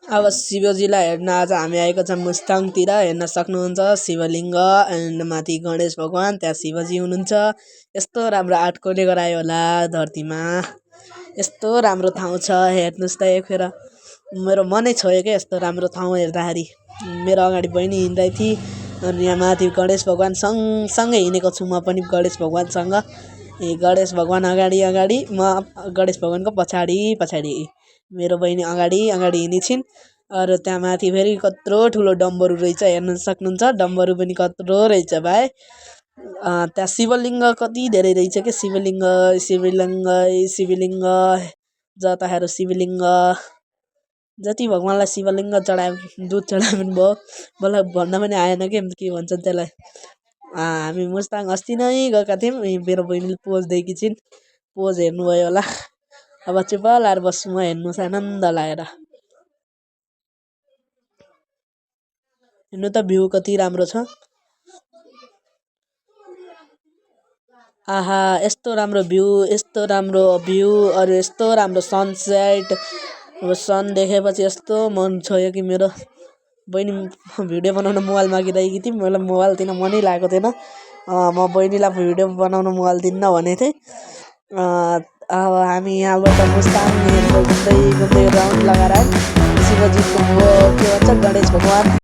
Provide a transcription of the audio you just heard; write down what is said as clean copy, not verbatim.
अब शिवजीलाई हेर्न आज हामी आएको छौँ मुस्ताङतिर। हेर्न सक्नुहुन्छ शिवलिङ्ग एन्ड माथि गणेश भगवान, त्यहाँ शिवजी हुनुहुन्छ। यस्तो राम्रो आर्टकोले गरायो होला धरतीमा। यस्तो राम्रो ठाउँ छ, हेर्नुहोस् त एकखेर। मेरो मनै छोयो क्या यस्तो राम्रो ठाउँ हेर्दाखेरि। मेरो अगाडि बहिनी हिँड्दै थिए अनि यहाँ माथि गणेश भगवान सँगसँगै हिँडेको छु म पनि गणेश भगवानसँग। गणेश भगवान अगाडि अगाडि, म गणेश भगवानको पछाडि पछाडि। मेरो बहिनी अगाडि अगाडि हिँडिछिन्। अरू त्यहाँ माथि फेरि कत्रो ठुलो डम्बरू रहेछ, हेर्न सक्नुहुन्छ। डम्बरू पनि कत्रो रहेछ भाइ। त्यहाँ शिवलिङ्ग कति धेरै रहेछ क्या, शिवलिङ्ग शिवलिङ्ग शिवलिङ्ग। जता हेर शिवलिङ्ग। जति भगवान्लाई शिवलिङ्ग चढाए दुध चढाए पनि भयो। मलाई भन्न पनि आएन के भन्छन् त्यसलाई। हामी मुस्ताङ अस्ति नै गएका थियौँ। मेरो बहिनीले पोज दिएकी छिन्, पोज हेर्नुभयो होला। अब चुप लाएर बस्छु म, हेर्नुहोस् आनन्द लागेर। हेर्नु त भ्यू कति राम्रो छ। आहा यस्तो राम्रो भ्यू, यस्तो राम्रो भ्यू। अरू यस्तो राम्रो सनसेट। अब सन देखेपछि यस्तो मन छोयो कि मेरो। बहिनी भिडियो बनाउन मोबाइल मागिरहेकी थिइन्, मलाई मोबाइल दिन मनै लागेको थिएन। म बहिनीलाई भिडियो बनाउन मोबाइल दिन्न भनेको थिएँ। अब हामी यहाँबाट मुस्ताङ घुम्दै घुम्दै राउन्ड लगाएर शिवजीको के भन्छ गणेश भगवान